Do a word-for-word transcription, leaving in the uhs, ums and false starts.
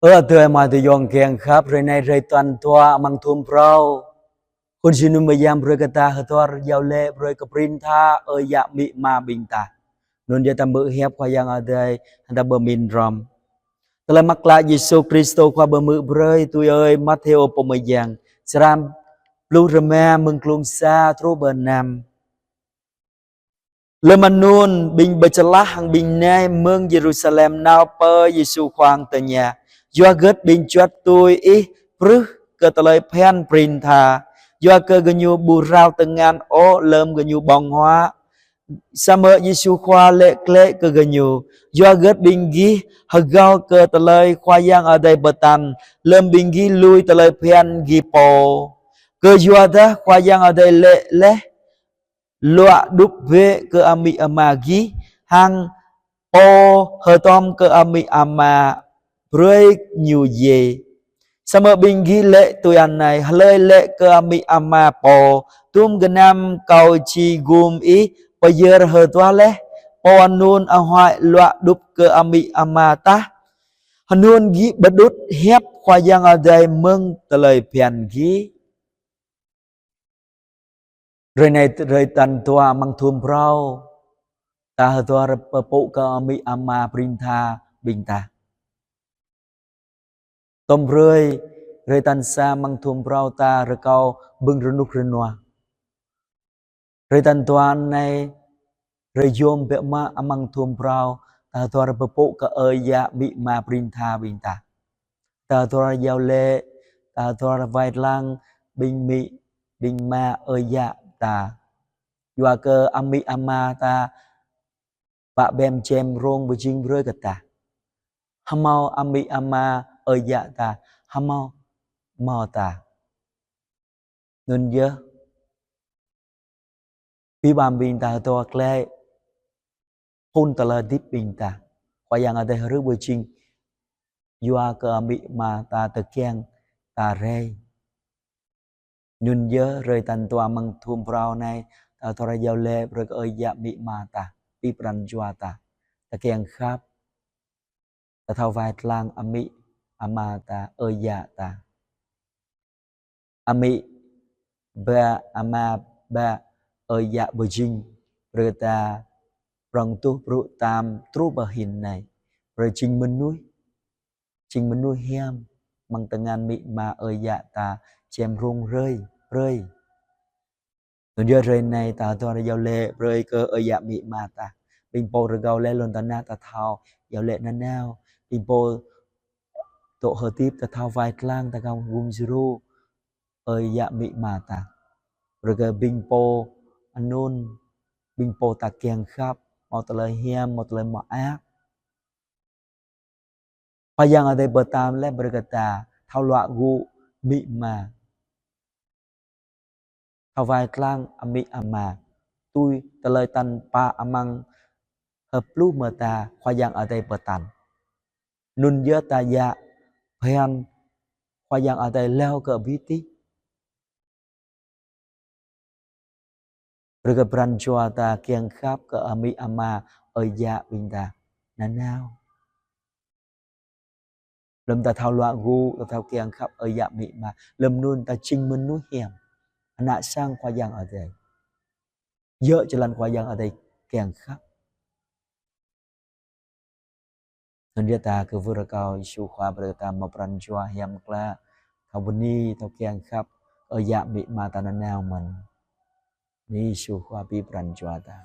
Ơ adơi amai ayŏng kiăng khăp, hrơi anai hrơi tal dua amăng thun phrâo. Khul jơnum mơyang brơi kơ ta hơdor iâu laĭ brơi kơ prin tha ơi yă amĭ ama ƀing ta. Anŭn yơh ta hmư̆ hiăp Khua Yang Adai, ta pơmĭn hrŏm. Tơlơi mơak klă Yêsu Krist Khua pơhmư̆ brơi tui ơi Matthêô pô mơyang, črăn pluh rơma mơ̆ng klŭng sa truh pơ năm. Lơm anŭn ƀing Pơčơlah hăng ƀing nai mơ̆ng Yêrusalem nao pơ Yêsu Khua hăng tơña: Yua hơget ƀing čuăt tui Ih prưh kơ tơlơi phiăn prin tha? Yua kơ gơñu ƀu rao tơngan ôh lơm gơñu ƀơ̆ng huă. Samơ̆ Yêsu Khua laĭ glaĭ kơ gơñu: Yua hơget ƀing gih hơgao kơ tơlơi Khua Yang Adai pơtă, lơm ƀing gih lui tơlơi phiăn gih pô? Kơ yua dah Khua Yang Adai laĭ laih: Luă đup bĕ kơ amĭ ama gih, hăng pô hơtŏm kơ amĭ ama, brơi ñu djai. Samơ̆ ƀing gih laĭ tui anai: Hlơi laĭ kơ amĭ ama pô: Dum gơnam kâo či gum ih pơyơr hơduah laih, pô anŭn ahuăi luă đup kơ amĭ ama tah. Anŭn gih pơđŭt hiăp Khua Yang Adai mơ̆ng tơlơi phiăn gih. Hrơi anai hrơi tal dua amăng thun phrâo, ta hơdor pơpŭ kơ amĭ ama prin tha ƀing ta. Tơm hrơi, hrơi tal sa amăng thun phrâo ta rơkâo bưng rơnŭk rơnua. Hrơi tal dua anai, hrơi yôm biă mă amăng thun phrâo, ta hơdor pơpŭ kơ ơi yă amĭ ama prin tha ƀing ta. Ta hơdor iâu laĭ, ta hơdor wai lăng ƀing amĭ, ƀing ama ơi yă ta. Yua kơ amĭ ama ta pă bem čem rông pơjing brơi kơ ta. Hơmâo amĭ ama ơi yă ta, hơmâo hơmâo ta. Anŭn yơh, abih bang ƀing ta hơdor glaĭ phŭn tơlơi hơdip ƀing ta. Khua Yang Adai hrưh pơjing yua kơ amĭ ama ta tơkeng ta rai. Anŭn yơh hrơi tal dua amăng thun phrâo anai, ta hơdor iâu laĭ brơi kơ ơi yă amĭ ama ta, abih pran jua ta. Ta kiăng khăp, ta thâo wai lăng amĭ ama ta, ơi yă ta. Amĭ bă, ama bă, ơi yă pơjing brơi ta prŏng tuh brŭ tam truh pơ hin anai. Brơi jing mơnuih, jing mơnuih hiam amăng tơngan amĭ ama ơi yă ta čem rông rai, brơi. Anŭn yơh hrơi anai ta hơdor iâu laĭ brơi kơ ơi yă amĭ ama ta. Ƀing pô rơgao laih lŏn tơnah ta thâo iâu laĭ nanao. Ƀing pô dŏ hơdip ta thâo wai lăng, ta khŏm gum djru ơi yă amĭ ama ta. Brơi kơ ƀing pô anŭn, ƀing pô ta kiăng khăp, hơmâo tơlơi hiam, hơmâo tơlơi mơak. Khua Yang Adai pơtă laih brơi kơ ta thâo luă gŭ amĭ ama. Thâo wai lăng amĭ ama. Tui tơlơi tal pă amăng hơpluh mơta Khua Yang Adai pơtă. Anŭn yơh ta yă phiăn Khua Yang Adai hlâo kơ abih tih. Brơi kơ pran jua ta kiăng khăp kơ amĭ ama ơi yă ƀing ta nanao. Lơm ta thâo luă gŭ, ta thâo kiăng khăp ơi yă amĭ ama, lơm anŭn ta jing mơnuih hiam, ană sang Khua Yang Adai. Djơ̆ jơlan Khua Yang Adai kiăng khăp. Anŭn yơh ta kwưh rơkâo Yêsu Khua brơi ta hơmâo pran jua hiam klă, thâo bơni, thâo kiăng khăp ơi yă amĭ ama ta nanao mơ̆n. Bơni Yêsu Khua abih pran jua ta.